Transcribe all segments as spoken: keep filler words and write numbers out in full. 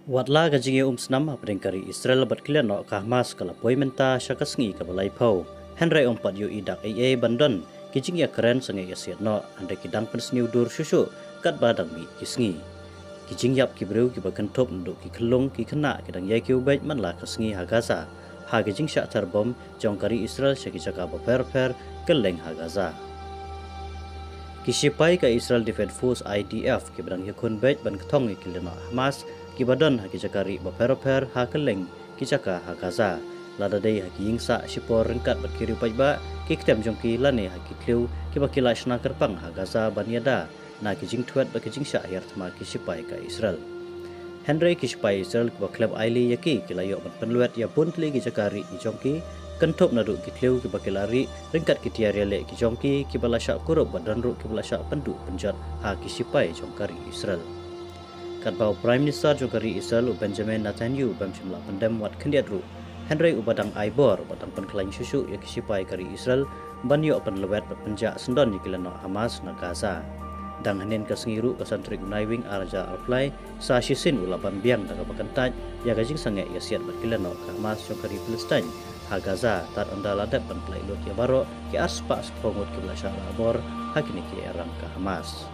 Watla ka jingïaumsnam hapdeng ka ri Israel bad ki lehnoh ka Hamas ka la poi mynta sha ka sngi kaba laiphew, hynrei ym pat ïohi dak ei ei ban don ki jingïakren sangeh ïasiat noh, hynrei ki dang pynsniew dur shuh shuh katba dang mih ki sngi. Ki jingïap ki briew kiba kynthup naduh ki khyllung ki khynnah ki dang ïai kiew beit man la ka sngi ha Gaza ha ki jingshah ther bom jong ka ri Israel sha ki jaka bapher bapher kylleng ha Gaza. Ki sipai ka Israel Defense Force, I D F, kiba dang ïakhun beit ban kthong ïa ki lehnoh Hamas kiba don ha ki jaka rieh bapher bapher ha kylleng ki jaka ha Gaza, lada dei ha ki ïing sah shipor ryngkat bad ki riew paidbah, ki ktem jong ki lane ha ki thliew kiba ki la shna kyrpang ha Gaza ban ïada na ki jingthwet bad ki jingshah hiar thma ki sipai ka Israel. Hynrei ki sipai Israel kiba khlem ailad ïa ki, ki la ïoh ban pynlwet ïa bun tylli ki jaka rieh ki jong ki, kynthup naduh ki thliew kiba ki la rieh ryngkat ki tiar ïaleh ki jong ki kiba la shah kurup bad don ruh kiba la shah pynduh pynjot ha ki sipai jong ka ri Israel. Katba u Prime Minister jong ka ri Israel, u Benjamin Netanyahu, bym shym la pyndem wat khyndiat ruh, hynrei uba dang ai bor, uba dang pynkhlaiñ shuh shuh ïa ki sipai ka ri Israel ban ïoh pynlwet bad pynjah syndon ïa ki lehnoh Hamas na Gaza. Dang hynnin ka sngi ruh, ka san tarik u Naiwieng ar hajar arphew lai, sa shisien u la ban biang da kaba kyntait ïa ka jingsangeh ïasiat bad ki lehnoh ka Hamas jong ka ri Palestine ha Gaza, tad ynda la dep ban pyllait lut ïa baroh ki arspah spah ngut kiba la shah lah bor ha kine ki rang ka Hamas.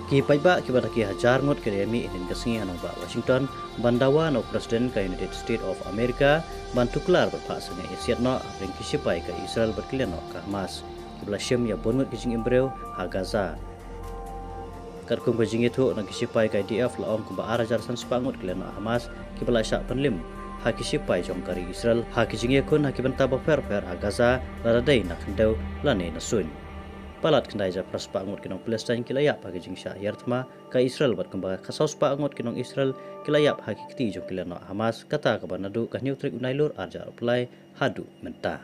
Ki paidbah kiba da ki hajar ngut ki la ïamih hynnin ka sngi ha nongbah Washington ban dawa na u President ka United States of America ban tuklar bad phah sangeh ïasiat noh hapdeng ki sipai ka Israel bad ki lehnoh ka Hamas kiba la shim ïa bun ngut ki jingim briew ha Gaza. Katkum ka jingïathuh na ki sipai ka I D F, la ong kumba ar hajar san spah ngut ki lehnoh Hamas kiba la shah pynlim ha ki sipai jong ka ri Israel ha ki jingïakhun ha ki bynta bapher bapher ha Gaza, lada dei na khyndew lane na suiñ. Palat khyndai hajar phra spah ngut ki nong Palestine ki la ïap ha ki jingshah hiar thma ka Israel bad kumba khatsaw spah ngut ki nong Israel ki la ïap ha ki kti jong ki lehnoh Hamas, kata kaba naduh ka hynñiew tarik u Nailur ar hajar arphew lai haduh mynta.